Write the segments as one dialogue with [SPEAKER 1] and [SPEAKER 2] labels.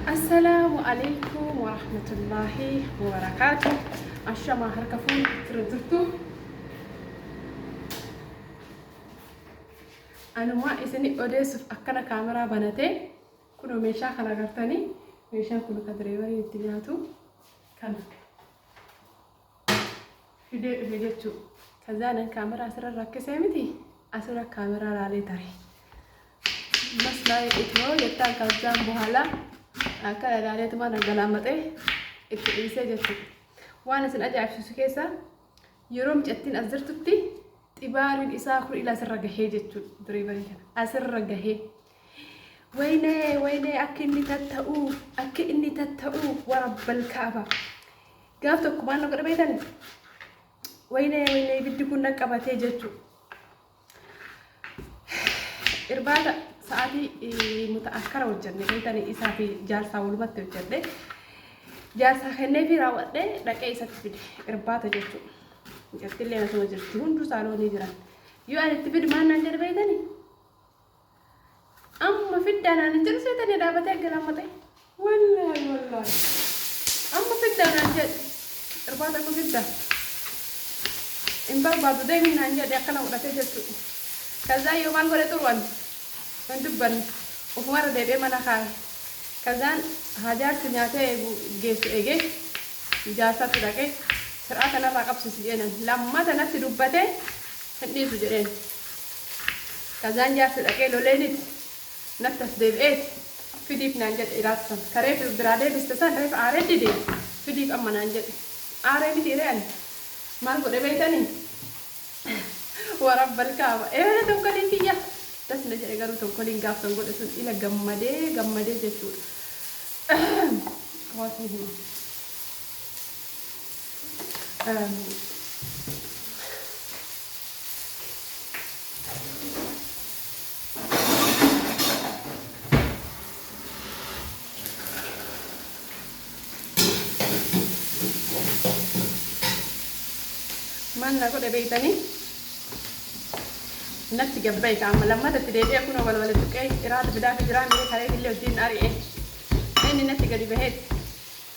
[SPEAKER 1] Assalaamu alaikum warahmatullaahi wabarakaatu. Ashamaa harka fuun irra jirtu. Anumaa isin odeessuuf akkana kaameraa banatee kunoo meeshaa kana agartanii meeshaan kun kan direebarii itti nyaatu kana fidee dhufe jechuu. Kazaanan kaameraa asirra rakkisee miti asirra kaameraa laalee tare. Maslaa'ee itoo jettaan kazzaan buhala akkana ilaaleetuma dhangalaamaxee itti dhiisee jechuudha. Waan isin ajaa'ibsiisu keessaa yeroo mucattiin as jirtutti xibaariin isaa kun ila asirra gahee jechuudha. Direebarii kana asirra gahee. Waynee waynee akka inni tatta'uu akka inni tatta'uu warabbal kaaba. Gaaf tokko maal na godhe beektan? Waynee waynee ibiddi kun na qabatee jechuudha. Irbaata sa'aatii muta'akkara hojjenne beektanii isaa fi jaarsaa walumatti hojjedhe. Jaarsaa kennee fi raawwadhee dhaqee isatti fide irbaata jechuudha. Mucattillee asuma jirti hunduu saaloonii jiran. Yoo ani itti fidu maal naan jedhe beektanii? Amma fiddaa naan hin jedhu seetanii dhaabatee aggalaammate. Wallaahi wallaahi. Amma fiddaa naan jedhe. Irbaata amma fiddaa. Hin barbaadu deemi naan jedhe akkana godhatee jechuudha. Kazaa yoo maal godhe xuru ani hin dubbanne. Ofumarra deebi'ee mana kaa'e. Kazaan haa jaarsi nyaatee eegu geessu eegee jaarsatti dhaqee sir'aata narraa qabsiisi jedheen. Lammata natti dubbatee hin dhiisu jedheen. Kazaan jaarsi dhaqee loleenit natti as deebi'eet fidiif naan jedhe iraata san ka reef biraa deebiste san reef aaree dide fidiif amma naan jedhe aaree mitii ree ani maal godhe beeytanii warabbal kaaba eebala tonkoliin kiyya das na jedhe garuu tonkoliin gaaf san godhe sun ila gammadee gammadee jechuudha hawaasni hima. Maal na godhe beeytanii? Natti gabbaye ka amma lammata itti deebi'ee kunoo balbala tuqee iraata fidaa fi jiraa miree karee illee hojiin ari'e. Inni natti gadi baheeti.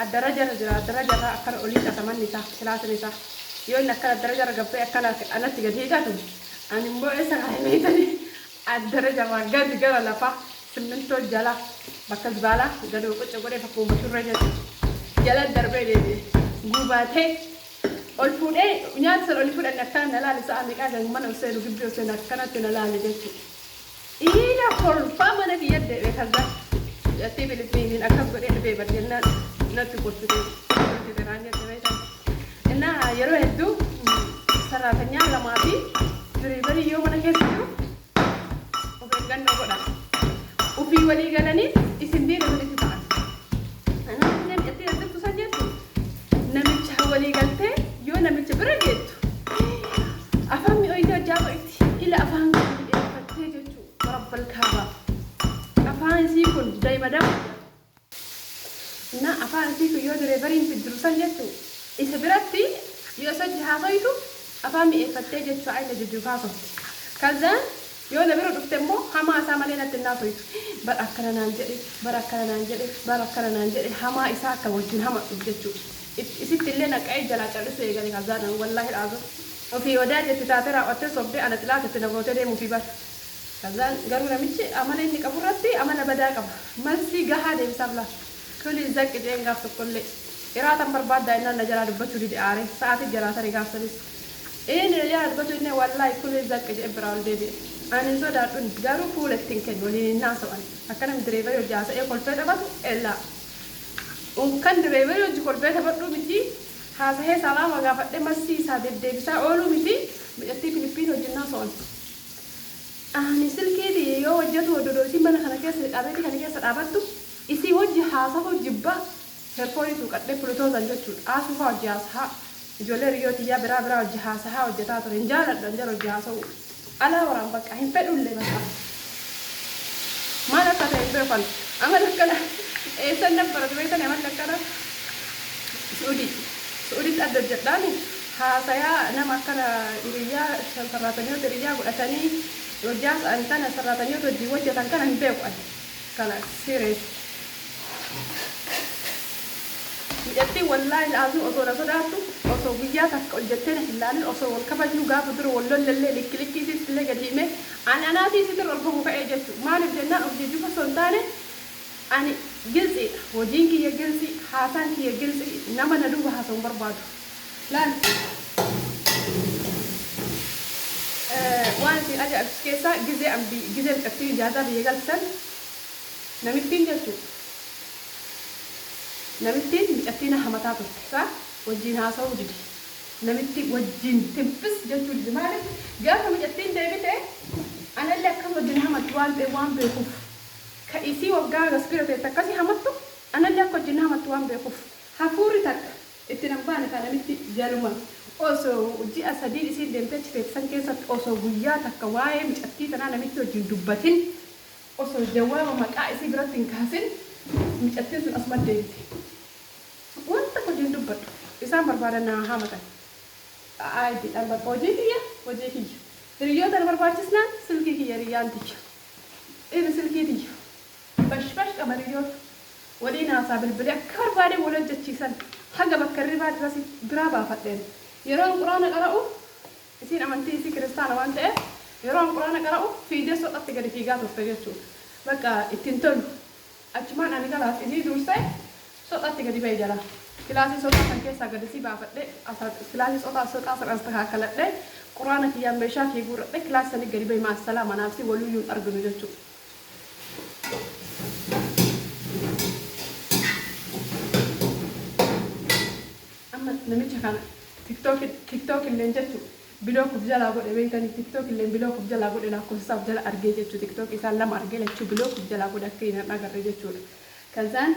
[SPEAKER 1] Addaraja irra jira addaraja irraa akkana ol hiixata manni isaa kilaasin isaa yoo inni akkana addaraja irra gad ba'e akkana anatti gad hiixatu ani immoo eessa kaa'e beektanii addaraja irraa gadi gara lafaa simmintoo jala bakka zibaalaa gadi qucca godhee fakkuma shurree jechuudha jala darbee deebi'e gubatee ol fuudhee nyaata sana oli fudhanne akkana na laale sa'a meeqaa gan mana ol seenu gibbii ol seenu akkanatti na laale jechuudha. Ila kolfaa mana kiyya deebi'e kaza mucattii Filipiiniin akkas godhee dhufee bar jennaan natti kolfite kolfite naan jette beektan. Innaa yeroo hedduu saraatanyaa lamaa fi diriibarii yoo mana keessa jiru of eeggannoo godha. Ofii walii galanii isin diina isinitti ta'an. Namni mucattii as jirtu san jettu namicha walii galtee yoo namicha bira geettu afaan mi'ooyitee hojjaa ba'itti. Ila afaan kana mi'eeffattee jechuu warabbal kaabaa. Afaan isii kun dayma dama. Na afaan isii kun yoo direebariin jiru san jechuu isa biratti yoo isa hojii haasoytu afaan mi'eeffattee jechuu ayna jejjuuf haasofti. Kazaan yoo na bira dhufte immoo hamaa isaa malee natti hin haasoytu. Bar akkana naan jedhe, bar akkana naan jedhe, bar akkana naan jedhe hamaa isaa akka wajjin hamadhuuf jechuu. Isitti illee naqa'ee jalaa callisuu eegale kazaan wallaahi dhaazu. Ofii odaa jetti taate raaw'attee sobdee ana xilaata itti na gootee deemuufi bar. Kazaan garuu namichi amala inni qabu irratti amala badaa qaba. Malsii gahaa deebisaaf laa. Kuli zaqqi je'een gaaf tokkollee. Iraatan barbaaddaa jennaan na jalaa dubbachuu dide aaree. Sa'aatii jalaa tare gaaf sanis. Inni na jalaa dubbachuu didnee wallaahi kuli zaqqi je'e biraa ol deebi'e. Ani hin sodaadhun garuu fuula itti hin kennu waliin hin haasa'u ani. Akka namni direevarii hojii haasa'ee kolfee taphatu ellaa. Unkan direevarii hojii kolfee taphadhuu miti. Haasahee salaama gaafadhee malsii isaa deddeebisaa ooluu miti mucattii Filipiin wajjin haasa'an. Ani silkii tiyya yoo hojjatuu ododoo isiin mana kana keessa hidhaabeetii kana keessa dhaabattu isii wajji haasahuu jibba herfoonii tuuqadhee pulutoozan jechuudha. Aasuu faa wajji haasahaa ijoollee hiriyyoo tiyyaa biraa biraa wajji haasahaa hojjataa ture. Hin jaaladhu an jara wajji haasa'uu. Alaa waraan bakka hin fedhullee bakka. Maal akka ta'e hin beeku ani. Amala akkana eessan nan barate beektani amalli akkana Su'udii. Su'uditti adda hojjedhaani haasayaa nama akkana hiriyyaa sarraatanyoota hiriyyaa godhatanii hojii haasa'an kana sarraatanyoota hojii hojjetan kana hin beeku ani. Kana serious. Mucattiin wallaahi la'aazim osoo na sodaattu, osoo guyyaa takka ol jettee na hin laalin, osoo wal kabajnu gaafa dura wal lollallee likki likkii isiis illee gadi himee ani anaatii isitirra ol bahu ka'ee jechu. Maaliif jennaan of jajuuf osoo hin taane ani giltsiidha. Hojiin kiyya giltsii, haasaan kiyya giltsii, nama na duuba haasa'u hin barbaadu. Laal. Waan isin ajaa'ibsiisu keessaa gizee an gizee mucattiin ijaazaa biyya galchisan namittiin jechuudha. Namittiin micattii na hamataa turte. Isaa wajjiin haasa'uu dide. Namitti wajjiin tinfis jechuu dide. Maaliif? Gaafa micattiin deebite anallee akkas wajjin hamatti waan ta'eef waan beekuuf. Ka isii waggaa hagas bira teette akkasii hamattu anallee akka wajjin na hamattu waan beekuuf. Hafuurri takka itti nan baane kaa namitti jaluma osoo ji'a sadiin isiin deemtee achi teette san keessatti osoo guyyaa takka waa'ee micattii tanaa namitti wajjin dubbatin Osoo jawaaba maqaa isii biratti hin kaasin micattiin sun asuma deebite. Waan takka hojii hin dubbadhu. Isaan barbaadan na haa haamatan. Aaydiidhaan bakka hojii kiyya hojii kiyya. Hiriyyoota na barbaachisnaan silkii kiyya hiriyyaan tiyya. Dhiirri silkii tiyya. Bash bash qaba hiriyyoota. Waliin haasaa bilbilee akka barbaadeen wal hojjechiisan. Haga bakka hirribaa dirasi biraa baafadheen. Yeroon quraana qara'u Isiin amantii isii kiristaana waan ta'eef yeroo an quraana qara'u fiidee soxatti gadi fiigaa turte jechuudha. Bakka itti hin tolu. Achumaan ani kalaas isii dursee soxatti gadi ba'e jalaa. Kilaasii soxaa san keessaa gadi isii baafadhee kilaasii soxaa soxaa san astakaakalladhee quraana kiyyaan meeshaa kiyya guurradhee kilaasii sanii gadi ba'e ma'assalaam anaaf isii waluyyuu hin arginu jechuudha. Amma namicha kana tiktok tiktok illeen jechu block of jalaa godhe beeytanii tiktok illeen block of jalaa godhe lakkoofsa isaa of jala argee jechu tiktok isaa lama argee lachuu block of jalaa godhe akka hin agarre jechuudha. Kazaan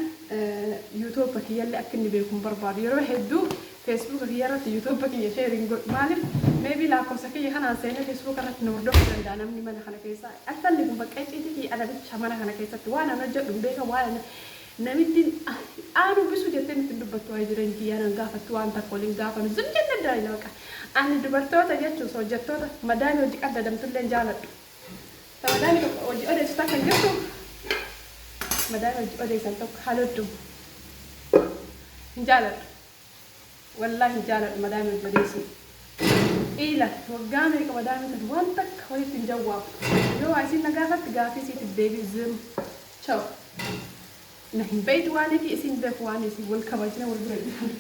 [SPEAKER 1] yuutuuba kiyyallee akka inni beeku hin barbaadu yeroo hedduu feesbuuka kiyya irratti yuutuuba kiyya share hin godhu maaliif maybe lakkoofsa kiyya kanaan seenee feesbuuka irratti na hordofuu danda'a namni mana kana keessaa alfalli kun bakka icciitii kiyya ana bicha mana kana keessatti waan an hojjedhu hin beeka waan Namittiin aanuu bisuu jettee nutti hin dubbattu waa'ee jireenya kiyyaa nan gaafattu waan takka wal hin gaafanu zim jenne dalayna baqa. Ani dubartoota jechuus hojjettoota madaamii hojii qaddadamtullee hin jaaladhu. Ta madaamii tokko hojii odeessu takka hin jirtu madaamii hojii odeessan tokko haloddumu hin jaaladhu. Wallaahi hin jaaladhu madaamii hojii odeessuu. Qiila waggaa meeqa madaamii tan waan takka walitti hin jawwaabdu. Yoo waa isiin na gaafatti gaafii isiitiif deebii zim chaw. Na hin beeytu waan fi isiin beeku waan isii wal kabajna wal bira jiran.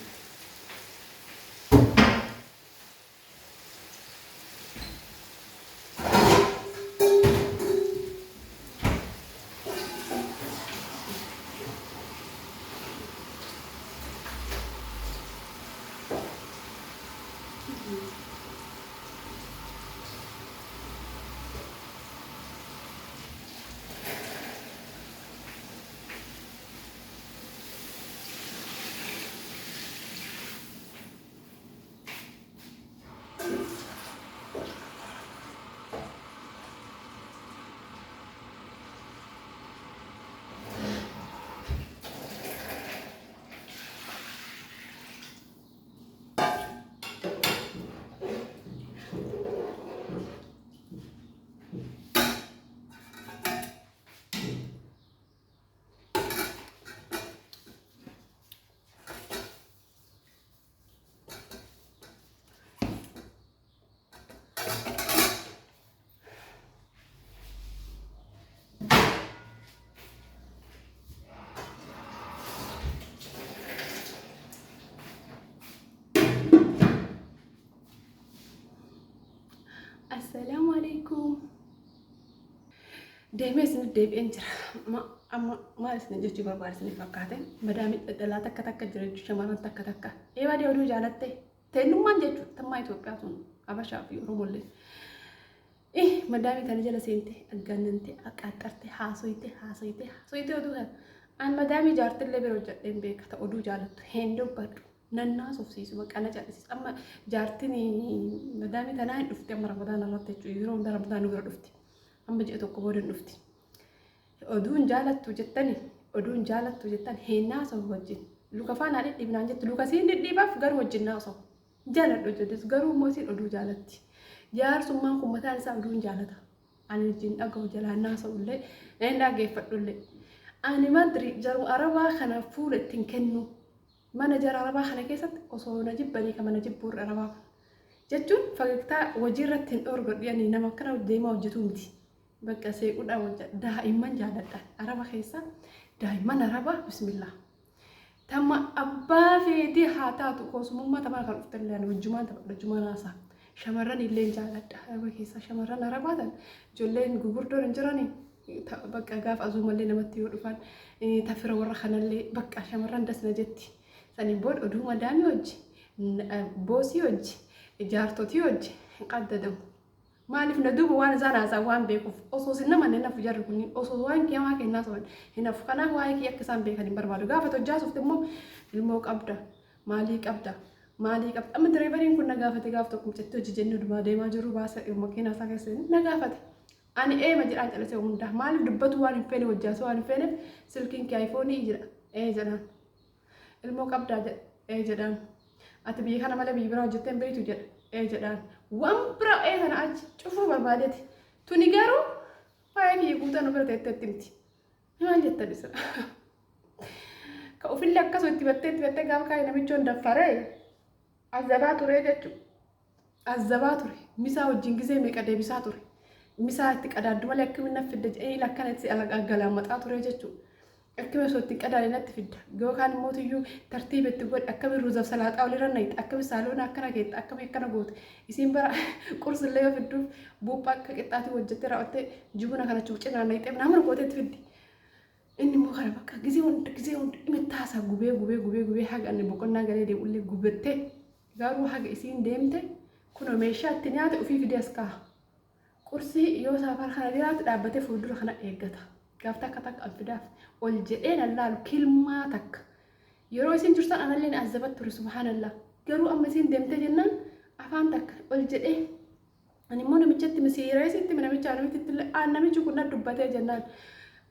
[SPEAKER 1] Assalaamu alaikum. Deemee isin deebi'een jira. Amma amma maal isin jechuu barbaade isin fakkaate madaamii dhadhalaa takka takka jira jechuun shamarran takka takka. Eebadee oduu jaalatte teennummaan jechuudha tammaa Itoophiyaa sun Habashaa fi Oromollee. Eh madaamii tana jala seente aggaannante aqaaxxarte haasoyte haasoyte haasoyte oduu kana. An madaamii jaartillee bira hojjedheen beeka ta oduu jaalattu hin dubbadhu. Nan naasofsiisu bakka na cal'isiisu. Amma jaartiin madaamii tanaa hin dhufti amma ramadaana irratti jechuudha. Yeroo hunda ramadaana bira dhufti. Amma ji'a tokko booda hin dhufti. Oduun jaalattu jettani oduun jaalattu jettan hin naasawu wajjin. Luka faanaa dhidhiibnaan jettu luka siin dhidhiibaaf garuu wajjin naasawu. Jaaladhu jedhus garuu immoo isiin oduu jaalatti. Jaarsummaan kun mataan isaa oduun jaalata. Ani wajjin dhaga'u jalaan naasa'u illee hin dhaggeeffadhu illee. Ani madri jaru Arabaa kana fuula ittiin kennu. Mana jara Arabaa kana keessatti osoo na jibbanii kan mana jibbuurra Arabaa kun. Jechuun fagagtaa hojii irratti hin dhoorgadhu ani nama akkana deemaa hojjetu miti. Bakka seequudhaan hojjedha. Daa'imman jaaladha. Araba keessa daa'imman Arabaa bismillah. Tama abbaa feetee haa taatu koosumummaa tamara kan dhufte illee ani hojjumaan taphadha hojjumaan haasaa. Shamarran illee jaaladha. Araba keessa shamarran Arabaa tan ijoolleen gugurdoon hin jiranii. Bakka gaafa azuumallee namatti yoo dhufan tafira warra kanallee bakka shamarran das na jetti. Saniin booda oduu madaamii hojji, boosii hojji, jaartotii hojji hin qaddadamu. Maaliif na duuba waan isaan haasa'an waan beekuuf osoo isin namanne hin hafu jarri kunniin osoo waan kiyamaa kennaa soban hin hafu. Kanaaf waa'ee kiyya akka isaan beekan hin barbaadu. Gaafa hojjaa sufte immoo ilmoo qabda, maalii qabda, maalii qabda. Amma direevariin kun na gaafate gaaf tokko mucattii hojii jennee dumaa deemaa jiru baasa makiinaa isaa keessa na gaafate. Ani eema jedhaan callisee hundaa maaliif dubbatu waan hin feene hojjaasuu waan hin feeneef silkiin kee ayifoonii jedha ee jedhaan. Ilmoo qabdaa jedha ee jedhaan. Ati biyya kana malee biyya biraa hojjettee hin beektu jedha ee jedhaan. Waan biraa ee kana achi cufuu barbaadeeti. Tuni garuu waa'ee kiyya guutaa nu bira teettee himti. Maal jettan isa? Ka ofillee akkasuma itti battee itti battee gaafa kaa'e namichoon daffaree azabaa turee jechuudha. Azabaa ture. Misaa wajjin gizee meeqa deebisaa ture. Misaa itti qadaaddu malee akkamiin na fidda jedhee ila akkana itti galaamaxaa ture jechuudha. Akkamiin osoo itti qadaade natti fidda. Yookaan immoo tuyyuu tartiiba itti godhe akkamiin ruuzaaf salaaxaa walirra naqxe akkamiin saaloona akkana keetta akkamiin akkana goote. Isiin bara qursillee yoo fidduuf buuphaa akka qixxaatii hojjettee raawwattee jibuna kana cinaa naqxee nama gootee itti fiddi. Inni immoo kana bakka gizee hunda gizee hunda imittaasaa gubee gubee gubee gubee haga inni boqonnaa galee deebi'ullee gubattee garuu haga isiin deemte kunoo meeshaa itti nyaate ofii fidee as kaa'a. Qursii yoo saafara kana jiraatu dhaabbatee fuuldura kana eeggata. Gaaf takka takka an fidaaf ol jedhee nan laalu kilmaa takka. Yeroo isiin jirtan anallee na azzabat ture subhaanallah. Garuu amma isiin deemtee jennaan afaan takka ol jedhee ani immoo namichatti misiireesitti namicha namitti namichi kun na dubbatee jennaan.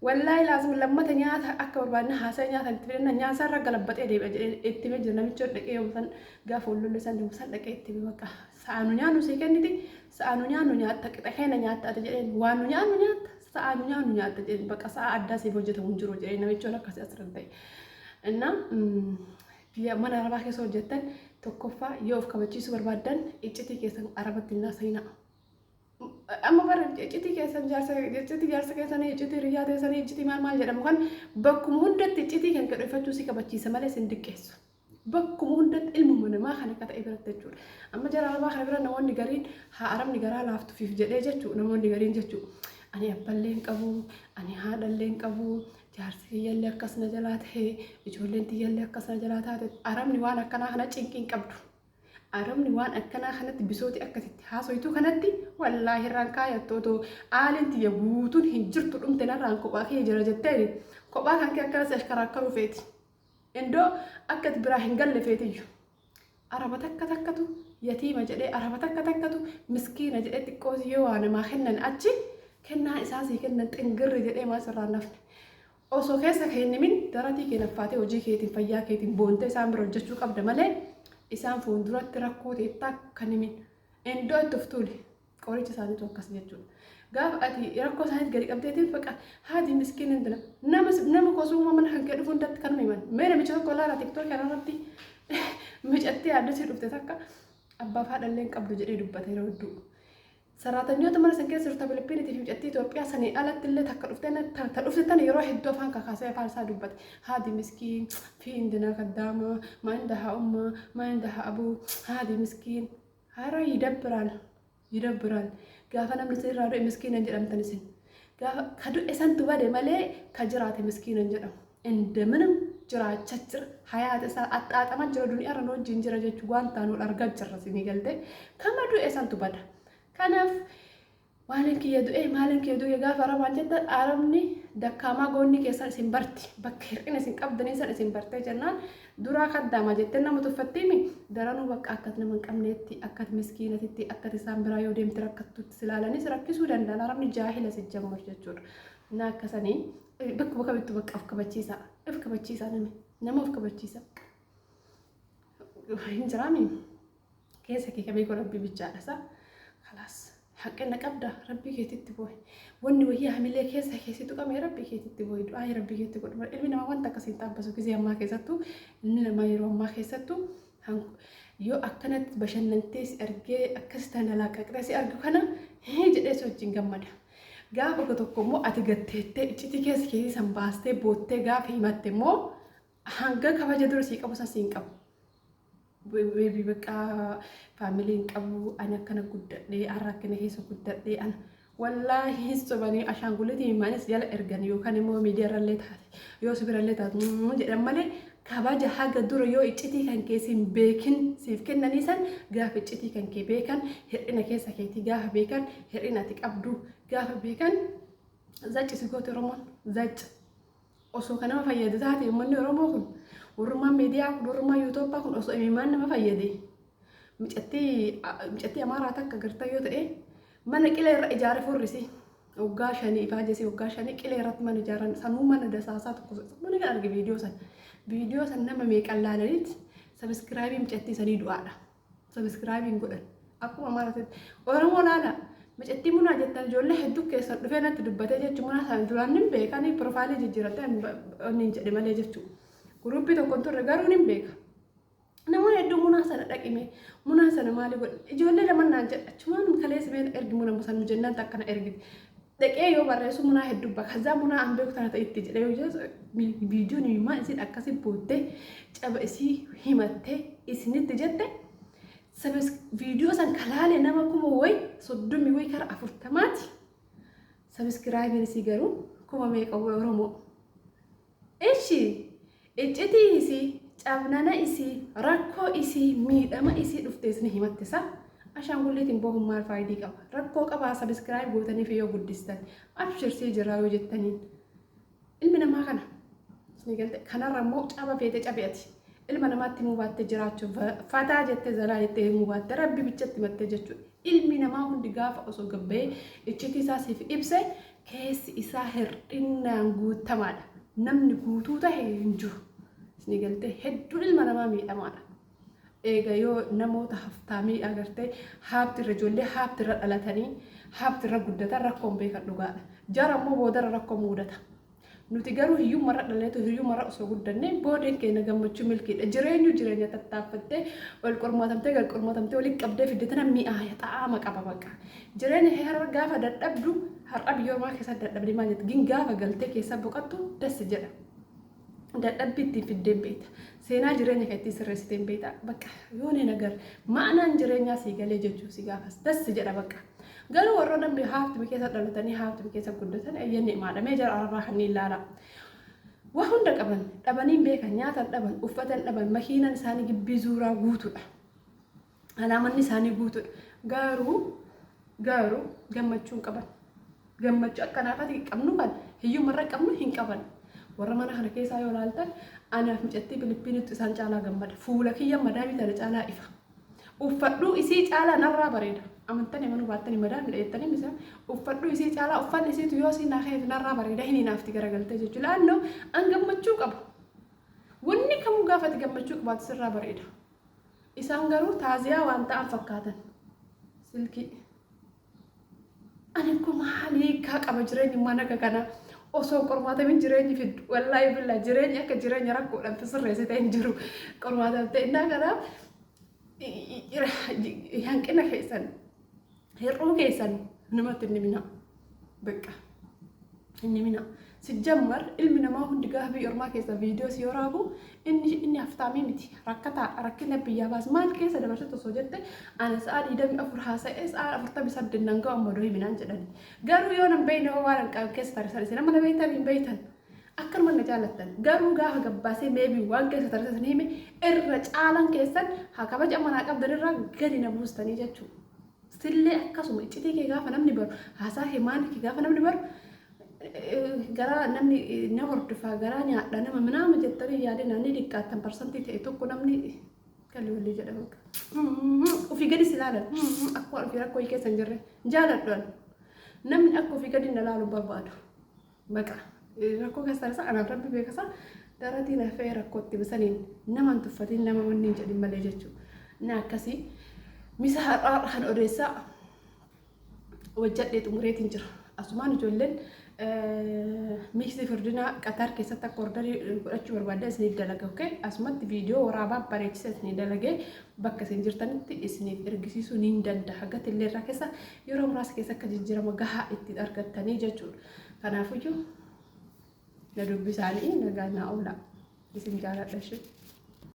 [SPEAKER 1] Wallaahi laazim lammata nyaata akka barbaadne haasa'ee nyaata itti fidanna nyaata irra galabbaxee deebi'a jedhee itti himee jira namichi dhaqee yoom san gaafa wallollee san deemu san dhaqee itti hime bakka sa'aa nu nyaannu sii kenniti sa'aa nu nyaannu nyaatta qixa keenya nyaatta ati jedheen waan nu nyaannu nyaatta sa'aa nu nyaannu nyaatta jedheen bakka sa'aa addaa siif hojjetamu hin jiru jedhee namichoon akkasii asirratti ta'e. Innaa biyya mana arabaa keessa hojjettan tokkoffaa yoo of kabachiisuu barbaaddan iccitii keessan arabatti hin haasa'inaa. Amma bara iccitii keessan jaarsa iccitii jaarsa keessanii iccitii hiriyaa teessanii iccitii maal maal jedhamu kan bakkuma hundatti iccitii kan kadheffachuu si kabachiisa malee sin diqqeessu. Bakkuma hundatti ilmuma namaa kan akka ta'e biratti jechuudha. Amma jara arabaa kana bira namoonni gariin haa arabni garaa laaftufiif jedhee jechuudha namoonni gariin jechuudha. Ani abballee hin qabu, ani haadhallee hin qabu, jaarsi kiyyallee akkas na jalaa ta'e, ijoolleen tiyyallee akkas na jalaa taate. Arabni waan akkanaa kana cinqii hin qabdu. Arabni waan akkanaa kanatti bisooti akkasitti haasoytuu kanatti wallaahi irraan kaayattu otoo aaliin tiyya guutuun hin jirtu dhumte narraan kophaa kiyya jira jetteen kophaa kan kee akkanas ashkaraakkaruu feeti. Indoo akka ati biraa hin galle feetiyyu. Araba takka takkatu yatiima jedhee araba takka takkatu miskiina jedhee xiqqoo yoo waa namaa kennan achi kennaa isaa sii kennan xingirri jedhee maa sirraa nafne. Osoo keessa kee hin himin daratii kee naffaatee hojii keetiin fayyaa keetiin boontee isaan bira hojjechuu qabda malee isaan fuulduratti rakkoo ta'e takka hin himin. Indoo itti of tuuli. Qoricha isaaniitu akkas jechuudha. Gaafa ati rakkoo isaaniitti gadi qabdeetiin faqa haati miskiin hin dila. Nama nama kosuuma mana kan kee dhufu hundatti kanuma himan. Mee namicha tokko ilaala tiktookii kanarratti micattee addasii dhufte takka abbaaf haadha illee hin qabdu jedhee dubbate yeroo hedduu. Saraatanyoota mana san keessa jirtu Filippiniitii fi mucattii Itoophiyaa sanii alatti illee takka dhuftee ta dhufte tana yeroo hedduu afaan kakaasee afaan isaa dubbate. Haati miskiin fi indinaa kaddaama maa indahaa ummaa maa indahaa abuu haati miskiin. Hara yidabbiraal yidabbiraal gaafa namni isin irraa du'e miskiina hin jedhamtan isin. Gaafa ka du'e santu bade malee ka jiraate miskiina hin jedhamu. Indaminum jiraachaa jira. Hayaata isaa axxaaxamaa jira duniyaarra nu wajjin jira jechuun waan taanu argaa jirra isinii galtee. Kama du'e santu bada. Kanaaf maaliin kiyya du'e maaliin kiyya du'e gaafa arabaan jettan arabni dakkaamaa goonni keessan isin barti bakka hir'ina isin qabdanii san isin bartee jennaan duraa kaddaama jettee nama tuffattiimi daranuu bakka akkas nama hin qabneetti akkas miskiinatitti akkas isaan biraa yoo deemte rakkattutti silaalanii si rakkisuu danda'an arabni jaahila si jammar jechuudha. Na akkasanii bakkuma kamittuu bakka of kabachiisaa of kabachiisaa nama nama of kabachiisa. Hin jiraami keessa kee ka beeku rabbi bichaadha isa. Kalaas. Haqqina qabda, rabbii keetitti boo'i. Wanni wayii hamilee keessa keessi tuqame, rabbii keetitti boo'i. Du'aa rabbii keetti godhu. Ilmi namaa wanta akkasii hin xaabbasu gizee ammaa keessattuu, ilmi namaa yeroo ammaa keessattuu yoo akkanatti bashannantee si argee, akkas tana laaqaqxee si argu kana hii jedhee si wajjin gammada. Gaafa tokko immoo ati gatteettee iccitii keessa keessi san baastee boottee gaafa himatte immoo hanga kabaja dura sii qabu san siin qabu. Beebii bakka family hin qabu, ani akkana guddadhee, har'a akkana keessa guddadhee, ana wallaahi hin sobanii ashaanguliitii imaanis jala ergan yookaan immoo miidiyaarrallee taate yoo sibirallee taate jedhan malee, kabaja haga dura yoo iccitii kan kee siin beekin siif kennanii san, gaafa iccitii kan kee beekan, hir'ina keessa keetii gaafa beekan, hir'ina ati qabdu gaafa beekan, zacci si goote. Oromoon zacci osoo kan nama fayyadu taate, uummanni Oromoo kun, warrummaan miidiyaa kun, warrummaan yuutuubbaa kun osoo imimmaan nama fayyade, micattii Amaaraa takka gartaa yoo ta'e mana qilee irra ijaare furrisi waggaa 5 ifaajesi, waggaa 5 qilee irratti mana ijaaran sanuu, mana dasaasaa tokko mana kan arge. Viidiyoo san nama meeqan laalaniit subscribe micattii sanii du'aadha. Subscribe godhan akkuma Amaaraatti. Oromoo laala, micattii munaa jettan ijoollee hedduu keessan dhufee natti dubbatee jechuun, munaa sana duraan nin beekanii, profile jijjiirattee inni jedhe malee jechuudha. Group tokko hin turre, garuu nin beeka. Namoonni hedduun munaa sana dhaqime, munaa sana maali godhe, ijoollee lama naan jedha, achumaan kaleessa mee ergi muna sana jennaan takkana ergite. Dhaqee yoo barreessu munaa hedduu bakka kazaa munaa an beeku tana ta'etti jedhee yoo jedhu, viidiyoon himaa isin akkasii booddee caba isii himattee isinitti jette, viidiyoo san kalaalee nama kuma wayi 30 wayi kara 40ti. Subscribeiin isii garuu kuma meeqa wayi Oromoo. Ishi iccitii isii, cabnana isii, rakkoo isii, miidhama isii dhuftee isin himatte sa ashaangulliitiin boohuun maal faayidii qaba? Rakkoo qabaa subscribe gootaniif yoo guddistan, abshirsii jiraa yoo jettaniin? Ilmi namaa kana isin galte. Kanarra immoo caba feete cabe ati ilma namaatti himuu baatte jiraachuuf fataa jettee zalaa jettee himuu baatte rabbi bichatti himattee jechuudha. Ilmi namaa hundi gaafa osoo gabba'ee iccitii isaa siif ibse, keessi isaa hir'innaan guutamaadha. Namni guutuu tahe hin jiru. Isin galtee, hedduun ilma namaa miidhamaadha. Eega yoo namoota haftaamii agartee, haabtirra ijoollee haabtirra dhalatanii haabtirra guddatan rakkoon beekan dhugaadha. Jara immoo boodarra rakkoo mudata. Nuti garuu hiyyummarra dhaleetu hiyyummarra osoo guddanne boodeen keenya gammachuu milkiidha. Jireenyu jireenya tattaaffattee ol qormaatamtee gad qormaatamtee walitti qabdee fidde tana mi'aaya xaa'ama qaba bakka. Jireenya har'a gaafa dadhabdu, har'a biyya ormaa keessatti dadhabdee maal jettu gin, gaafa galtee keessa boqottu dassi jedha. Dadhabbii ittiin fiddeen beekta. Seenaa jireenya kan ittiin sirreessiteen beekta. Bakka yoone nagar ma'anaan jireenyaa sii galee jechuu si gaafas dassi jedha bakka. Garuu warra namni haaftumi keessa dhalatanii haaftumi keessa guddatan ayyanni himaadha. Jara arabaa kanneen ilaala. Waa hunda qaban, dhabanii beekan, nyaatan dhaban, uffatan dhaban, makiinaan isaanii gibbii zuuraa guutuudha. Alaamanni isaanii guutuudha. Garuu gammachuu hin qaban. Gammachuu akkanaafati qabnu kan hiyyummarra qabnu hin qaban. Warra mana kana keessaa yoo ilaaltan, anaaf micattii Filipiinitti isaan caalaa gammada. Fuula kiyya madaamii tana caalaa ifa. Uffadhuu isii caalaa narraa bareeda. Amantanii amanuu baattanii madaamii jettanii misa. Uffadhuu isii caalaa, uffanni isiitu yoo isiin naa ka'eef narraa bareeda, hin hinaafti garagaltee jechuudha. Laannoo an gammachuu qaba. Wanni kamuu gaafati gammachuu qabaatu sirraa bareeda. Isaan garuu taaziyaa waan ta'an fakkaatan. Silkii. Ani kun maal hiikaa qaba jireenyi mana akka kanaa? Osoo qormaatamin jireenyi fiddu. Wallaahi billaa, jireenyi akka jireenya rakkoodhaan sirreessite hin jiru. Qormaatamte innaa kanaaf hanqina keessan, hir'uu keessan namatti hin himina. Bakka hin himina. Sijjammar ilmi namaa hundi gaafa biyya ormaa keessa viidiyoo si waraabu, inni haftaamii miti, rakkataa rakkina biyyaa baas maal keessa dabarsite osoo jette, ana sa'a 24 haasa'ee sa'a 48 nan ga'u amma odoo himinaan jedhani. Garuu yoo nan beekne hoo, waan hin keessa tarisan isin amma na beektan hin beektan. Akkanuma na jaalattan. Garuu gaafa gabbaasee meebii waan keessa tarisan hime, irra caalan keessan haa kabaja amma naa qabdan irraa gadi na buustanii jechuudha. Sillee akkasuma iccitii kee gaafa namni baru, haasaa kee maal kee gaafa namni baru, garaa namni na hordofaa garaa nyaadha nama minaama jettanii yaadina ni diqqaattan parsantii ta'e tokko namni kalli walii jedhama. Ofii gadi si ilaalan akkuma ofii rakkoo keessa hin jirre jaaladhu. Namni akka ofii gadi na ilaalu barbaadu. Baqa rakkoo keessa isa anaaf rabbi beekasa daratiin hafee rakkootti bisaniin nama hin tuffatin, nama wanni hin jedhin malee jechuudha. Na akkasii misa har'aa kan odeessaa. Hojjadhee xumureetiin jira. Asumaan ijoolleen miiksii furdinaa Qatar keessatti akka orderii godhachuu barbaaddan isiniif dalaga. Okay? Asumatti viidiyoo waraabaa bareechisa isinii dalagee bakka isin jirtanitti isiniif ergisiisuu niin danda'a. Gatillee irraa keessa yeroo muraasa keessa akka jijjiirama gahaa ittiin argattanii jechuudha. Kanaafiyyuu na dubbisaanii nagaa naa oola. Isin jaaladha ishee.